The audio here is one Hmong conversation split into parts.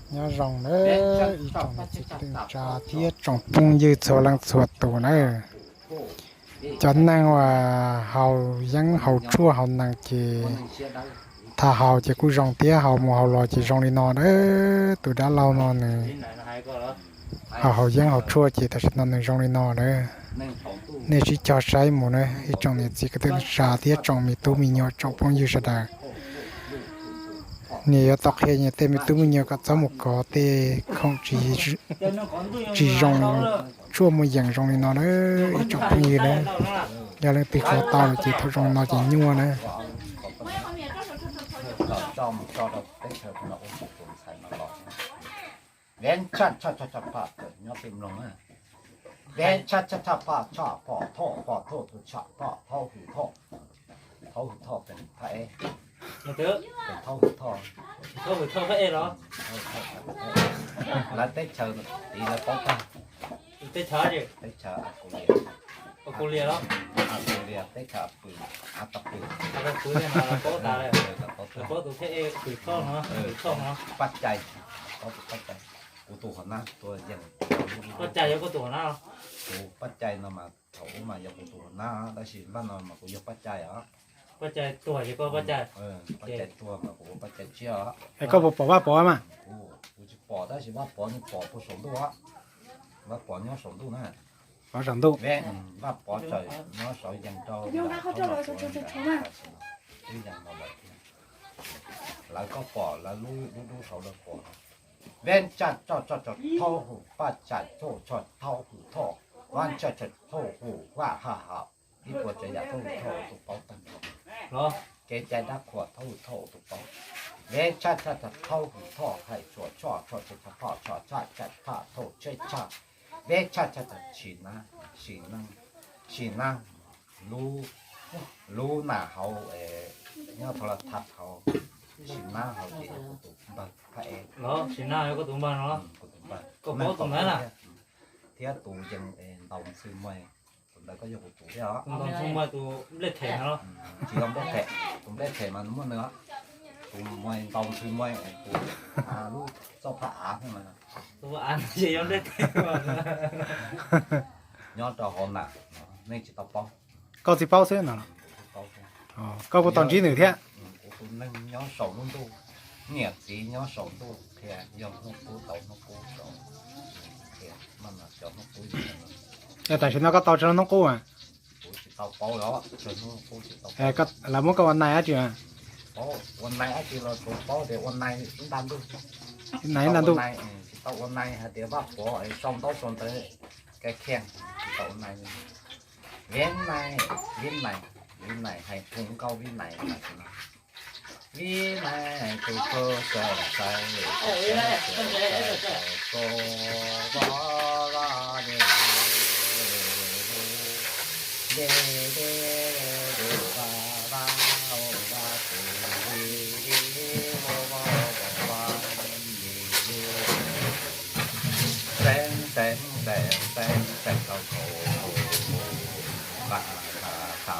Nyob zoo nawb ib tsoom niam txiv kwv tij neej tsa thiab tsoom phooj ywg txhua leej txhua tus nawb. Cov neeg uas haus yeeb haus tshuaj haus nees ces thaum haus ces kuj zoo thiab, haus mus haus los ces zoo li no nawb. Tus dab laug no nws haus haus yeeb haus tshuaj ces tam sim no nws zoo li no nawb. Nej sib cog saib mus nawb ib tsoom niam txiv kwv tij neej tsa thiab tsoom me tub me nyuam tsoom phooj ywg sawv daws. Nws yuav tau qhia nws tej me tub me nyuam kom txhob mus kov tej khoom tsis zoo, tshuaj muaj yees zoo li no nawb ib tsoom phooj ywg nawb. Yog leej twg kov tau lawm ces thaum zoo li no ces nyuaj nawb. Ven tshaj tshaj tshaj tshaj pom nyob pem mloog na. Ven tshaj tshaj tshaj pom tshaj pom thoj pom thoj tus tshaj pom thaub hwm thoj. Thaub hwm thoj pem phaj eb. Pem thaub hwm thoj. Thaub hwm thoj phaj eb los? Lawv teb chaws tid lawv paub tag. Teb chaws, teb chaws Australia. Australia los? Australia teb chaws pw, a ta pw. A ta pw no lawv paub tas lawm. Lawv paub tus phaj eb pw thoj no, pw thoj no. Paj cai, paub tus paj cai. Kuv tus hov nab tua yees. Paj cai yog koj tus hov nab los? Kuv paj cai no mas thaum ub mas yog kuv tus hov nab tab sis npaj no mas kuv yog paj cai os. Paj cai tuag ces koj paj cai. Paj cai tuag mas kuv ua paj cai tsiab os. Es koj puas pom Vaj Pov mas? Kuv tsis pom tab sis Vaj Pov nws pom puag saum ntuj os. Vaj Pov nyob saum ntuj na. Pov saum ntuj. Vaj Pov tseem nyob saum yees rau. Twb yees los lawm thiab. Lawv koj pom lawv lub lub dub saud lawv pom. Ven tsa tso tso tso thaub hwm paj tsa tso tso thaub hwm thoj. Vaj tsa tso thaub hwm vaj ha ha. Ib puas tsav yam thaub hwm thoj tus paub tag nrho. Kev cai dab qhuas thaub hwm thoj tus paub. Ven tsa tsa tsa thaub hwm thoj hais tsuas tshoj tshoj tshaj tshaj phoj tshoj tshaj tshaj tshaj thaub tsheb tshaj. Ven tshaj tshaj tshaj sim nab, sim nab, sim nab, lub, lub nas hauv, nyob thav la thav hauv, sim nab hauv ces yog kuv tus npawg phaj es. Sim nab yog koj tus npawg no? Kuv tus npawg. Koj paub tus ntawd na? Thiab tus yees ntaus ntxhw muag, tus ntawd koj yog kuv tus thiab os. Tus ntaus ntxhw muag tus nplej them no los? Tsis yog nplej them, tus nplej them mas nws muaj nws os. Tus muag ntaus ntxhw muag tus lub txoj phaj av thiab mas. Tus av no ces yog nplej them. Nyob rau hauv nas, nej tsis tau paub. Koj tsis paub xwb no. Koj kuj tau ntsib nws thiab. Kuv tus neeg nyob saum lub ntuj, niam txiv nyob saum ntuj qhia, yog hnub qub tau hnub qub saum qhia, mas cov hnub qub. Yog tam sim no koj tau tsis tau hnub qub a? Kuv tsis tau paub os, tsis tau paub. Lawv muab koj ua nais dab tsi? Ua nais dab tsi los tsuas paub tias ua nais ib nta ntuj. Nais ib nta ntuj. Tsis tau ua nais hais tias Vaj Pov sau ntaub sau ntawv, kais khias, tsis tau ua nais. Vib nais, vib nais, vib nais hais hu nkauj vib nais. Vib nais tus kheej sawv xaiv, sawv xaiv, sawv xaiv, sawv xaiv, sawv xaiv, xeeb xeeb xeeb xeeb xeeb rau thaum, kha kha kha,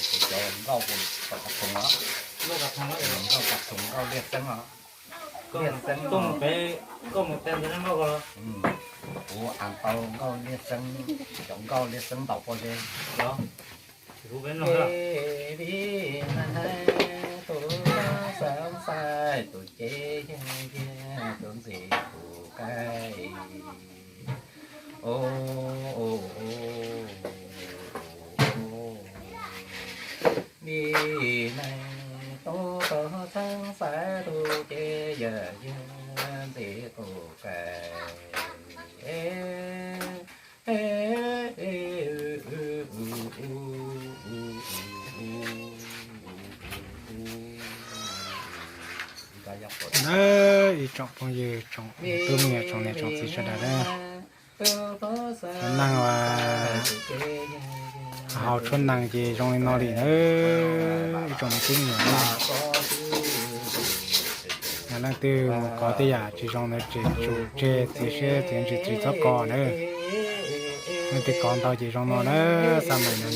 kuv cov nkauj tau qab thoov os, nkauj qab thoov, nkauj liaj xeeb os. Liaj xeeb, kuv as tau nkauj liaj xeeb, cov nkauj liaj xeeb ntaus pob zeb. Vib nais, tus xeeb xaiv, tus cev yeeg yeeg, tus ntxim tus kaim. Vib nais, tus xeeb xaiv, tus cev yeeg yeeg, ntxim tus kaim. Nawb, ib tsoom phooj ywg, tsoom tub me nyuam, tsoom niam tsoom txiv sawv daws nawb. Cov neeg uas haus tshuaj nees ces zoo li no li nawb, ib tsoom me tub me nyuam nawb. Yog leej twg mus kov tej yam tsis zoo ntawd ces tsum tseg, txiav siab txiav ntsws tsis txhob kov nawb. Leej twg kov ntau ces zoo no nawb, xa mais no.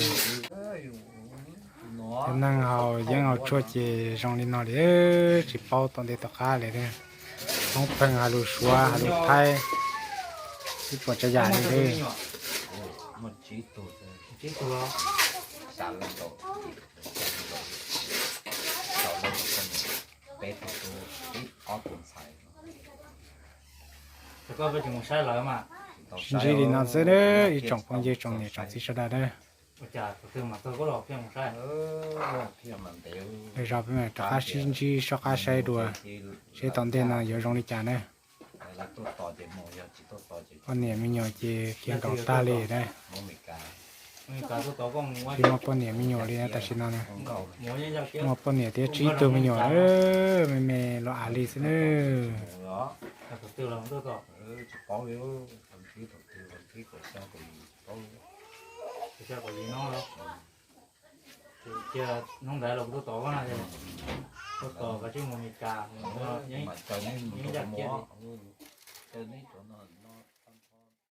Neeg haus yeeb haus tshuaj ces zoo li no li, tsis paub tom ntej tom qab li. Hmoob Pheej hais lus Suav hais lus Thaib, ib puas tsav yam li li. Sib ntsib li no xwb, ib tsoom phooj ywg tsoom niam tsoom txiv sawv daws na. Lwm zaus peb mam rov qab sib ntsib soj qab saib dua, seb tom ntej no yuav zoo li cas na. Poj niam me nyuam ces khiav nkaus tag li na. Tsis muaj poj niam me nyuam li na tam sim no na. Muaj poj niam thiab tsib tug me nyuam, me me los av li xwb na. Hnub ntawd los kuv tuaj tos koj na, tuaj tos koj tsis mus Mes Kas, yeej ib yam kiag li.